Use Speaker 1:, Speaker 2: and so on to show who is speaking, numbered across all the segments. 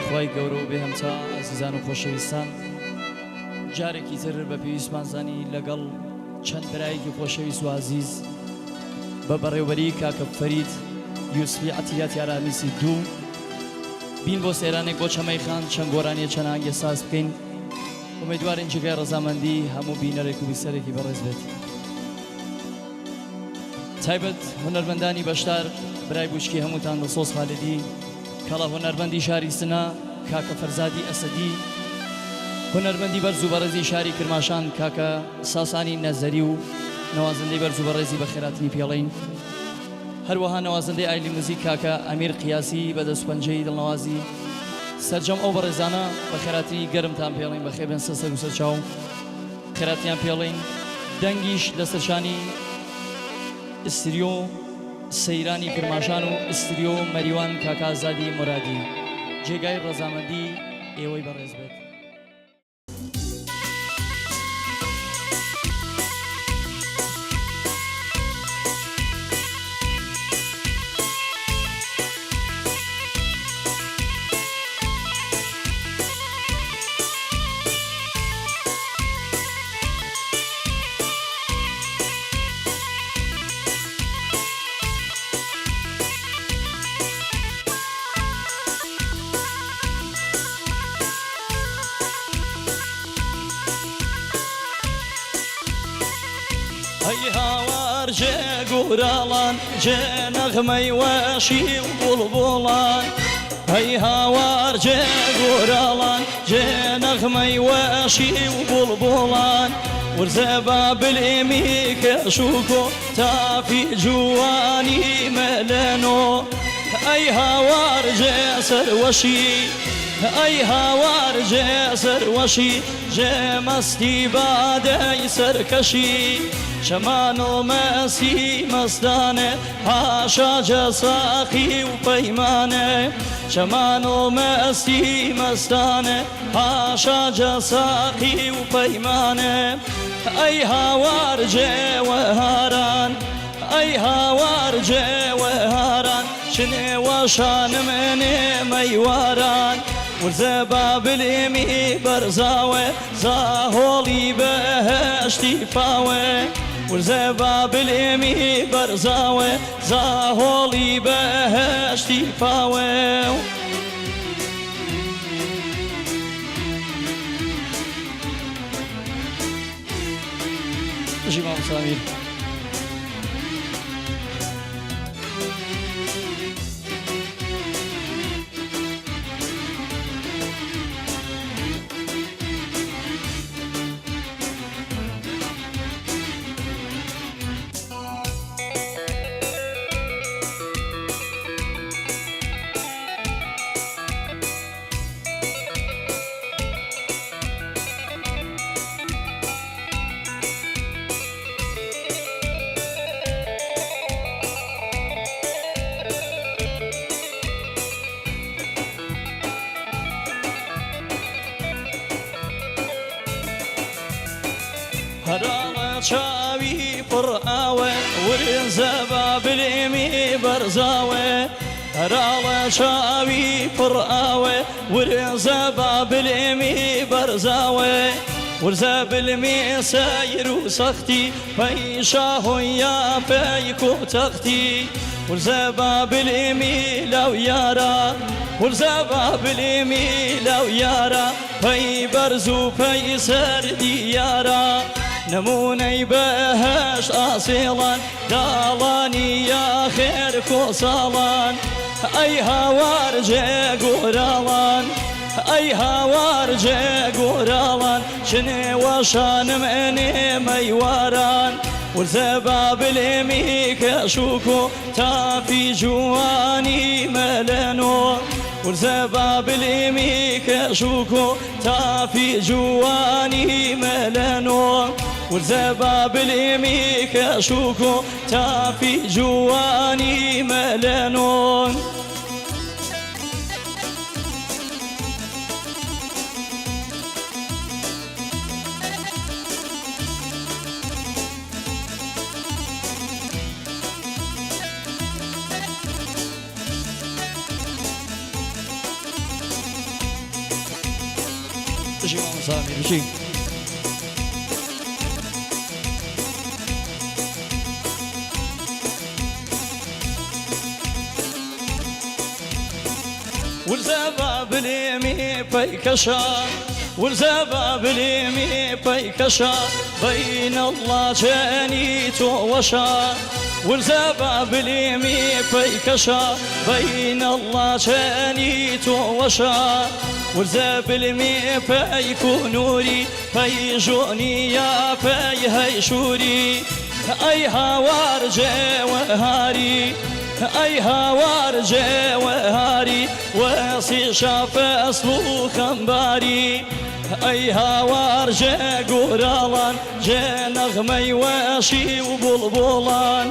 Speaker 1: خوای گەورە و بێهەمتا ئازیزان و خۆشەویستان جارێکی تر بە پێویستمان زانی لەگەڵ چەند برایەکی خۆشەویست و ئازیز بە بەڕێوبەری کاکە فەرید یوسفی عەتیات یارامیسی دوو بین بۆ سەیرانێک بۆ چەمەی خان چەند گۆرانیە چەند ئاهەنگێ ساز بکەین. ئومێدوارین جێگای ڕەزامەندی هەموو بینەرێک و بیسەرێکی بەڕێز بێت. تایبەت هونەرمەندانی بەشدار برای بوچکی هەمووتان دڵسۆز خالدی کەڵە هونەرمەندی شاری سنە کاکە فەرزادی ئەسەدی هونەرمەندی بەرز و بەڕێزی شاری کرماشان کاکە ساسانی نەزەری و نەوازندەی بەرز و بەڕێزی بەخێراتنی پێڵین هەروەها نەوازندەی ئایلی موزیک کاکە ئەمیر قیاسی بە دەست و پەنجەی دڵنەوازی سەرجەم ئەو بەڕێزانە بەخێراتنی گەرمتان پێڵین بەخێربێن سەر سەر و سەر چاو خێراتیان پێڵین دەنگیش لەسەر شانی ئستریۆ سەیرانی کرماشان و ئستریۆ مەریوان کاکە ئازادی مورادی جێگای ڕەزامەندی ئێوەی بەڕێز بێت. ئەی هاوار جێ گوراڵان جێ نەغمەی وەشی و بوڵبوڵان ئەی هاوار جێ گوراڵان جێ نەغمەی وەشی و بوڵبوڵان ورزە با بلێمی کەشوکۆ تافی جوانی مەلەنۆ ئەی هاوار جێ سەروەشی ئەی هاوار جێ سەروەشی جێ مەستی بادەی سەرکەشی چەمان و مەسی مەستانێ حاشا جە ساقی و پەیمانێ چەمان و مەسی مەستانێ حاشا جە ساقی و پەیمانێ ئەی هاوار جێ وەهاران ئەی هاوار جێ وەهاران چنێ وەشانم ئەنێ مەیواران ورزە بابلێمی بەرزاوێ زاهۆڵی بەهەشتی پاوێ ورزە بابلێمی بەرزاوێ زاهۆڵی بەهەشتی پاوێ. بژی مامۆستا ئەمیر. هەراڵە چاوی پڕ ئاوێ ورزە با بلێمی بەرزاوێ هەراڵە چاوی پڕ ئاوێ ورزە با بلێمی بەرزاوێ ورزە بلمی سەیر و سەختی پەی شاهۆی یا پەی کو تەختی ورزە با بلێمی لەو یارا ورزە با بلێمی لەو یارا پەی بەرز و پەی سەر دیارە نموونەی بەهەشت ئاسێڵان داڵانی یا خێر کۆساڵان ئەی هاوار جێ گۆراڵان ئەی هاوار جێ گۆراڵان چنێ وەشانم ئەنێ مەیواران ورزە با بلێمی کەشوکۆ تافی جوانی مەلەنۆ ورزە با بلێمی کەشوکۆ تافی جوانی مەلەنۆ ورزە با بلێمی کەشوکۆ تافی جوانی مەلەنۆ. بژی مامۆستا ئەمیر بژی. ورزە با بلێمی پەیکەشە ورزە با بلێمی پەیکەشە بەینەڵڵا چێنی تۆ وەشە ورزە با بلێمی پەیکەشە بەینەڵڵا چێنی تۆ وەشە ورزە بلمی پەیک و نوری پەی ژۆنی یا پەی هەیشوری ئەی هاوار جێوە هاری ئەی هاوار جێوە هاری وەسی شا فەسڵ و خەمباری ئەی هاوار جێ گوراڵان جێ نەغمەی وەشی و بوڵبوڵان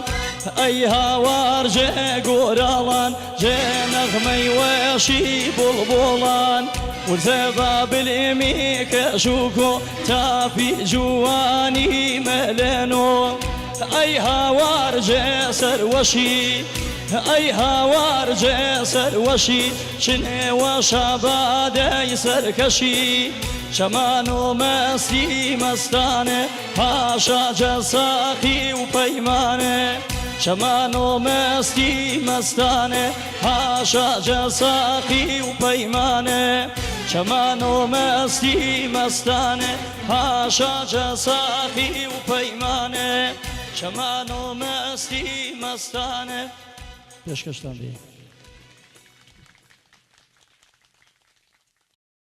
Speaker 1: ئەی هاوار جێ گوراڵان جێ نەغمەی وەشی بوڵبوڵان ورزە با بلێمی کەش و کۆ تاپی جوانی مەلێنۆ ئەی هاوار جێ سەروەشی ئەی هاوار جێ سەروەشی چنێ وەشا بادەی سەرکەشی چەمان و مەستی مەستانێ پاشا جە ساقی و پەیمانێ چەمان و مەستی مەستانێ پاشا جە ساقی و پەیمانێ چەمان و مەستی مەستانێ پاشا جە ساقی و پەیمانێ چەمان و مەستی مەستانێ. پێشکەشتان بێ.